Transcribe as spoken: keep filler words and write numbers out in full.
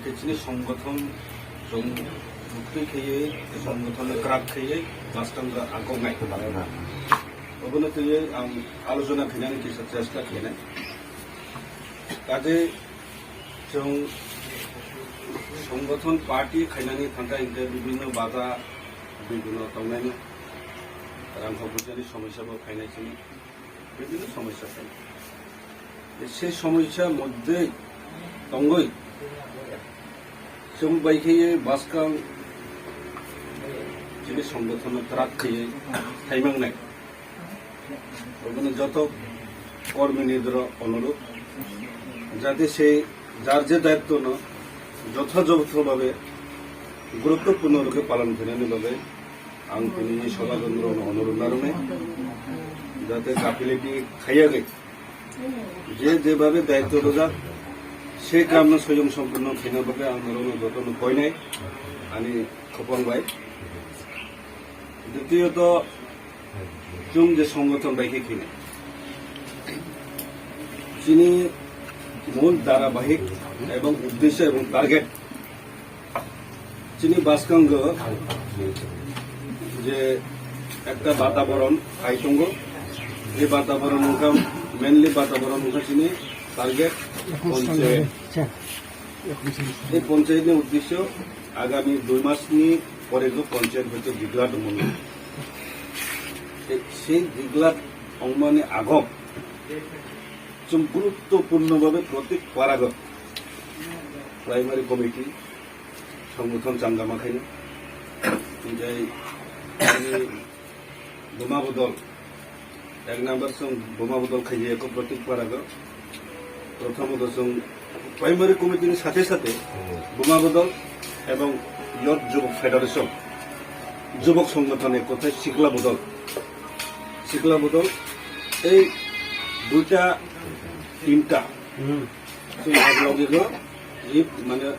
Khe chini songgothon chwng buktwi khaiwi, songgothon kwrak khaiwi, maskang ga agok nai. Obono twiwi ang alochona khainani kisa chesta khainai. Kaje chwng songgothon party khainani thangkha hingkhe bibhinno bada bibhinno tongnaino, rangkho pujani somosya bo khainai chini. Bibhinno somosya thai. Sei somosya moddhe tongwi chwng bai khe baskang chini songgothon no kwrak khaiwi thaimangnai. Obono joto kormi ni doro onurudh jate sei jar je daitto no jothajotho bhabe guruttopurno rupe palon khainani bagwi ang tini soba jondro no onurudh narwknai, jate gafilati khaiya gai. Je jebhabe daitto rwjak, se kamno soyong sompurno khaina bagwi ang norokno jotono koinai, ani khopong bai. Ditiyoto, chwng je songgothon bai khe khinai. Chini mul dharabahik ebong uddesho ebong target chini bwskango je ekta bataboron hai tongo. Je bataboron wngkha, mainly bataboron wngkha chini target panchayat. Ei panchayat ni uddesho agami dui mas ni pore no panchayat hoito declare wngmani. Ei sei declare wngmani agom chwng guruttopurno bhabe protik parago primary committee songgothon changama khaino. Tei ani Buma bodol, ek number song Buma bodol khaye ko protik parago. Prothomot song primary committee ni sathe sathe Buma bodol ebong Youth Jubok Federation, Jubok Songgothon ek kothai Sikla bodol, Sikla bodol ei duita tinta. Hmm. Song aglogi go, ei mane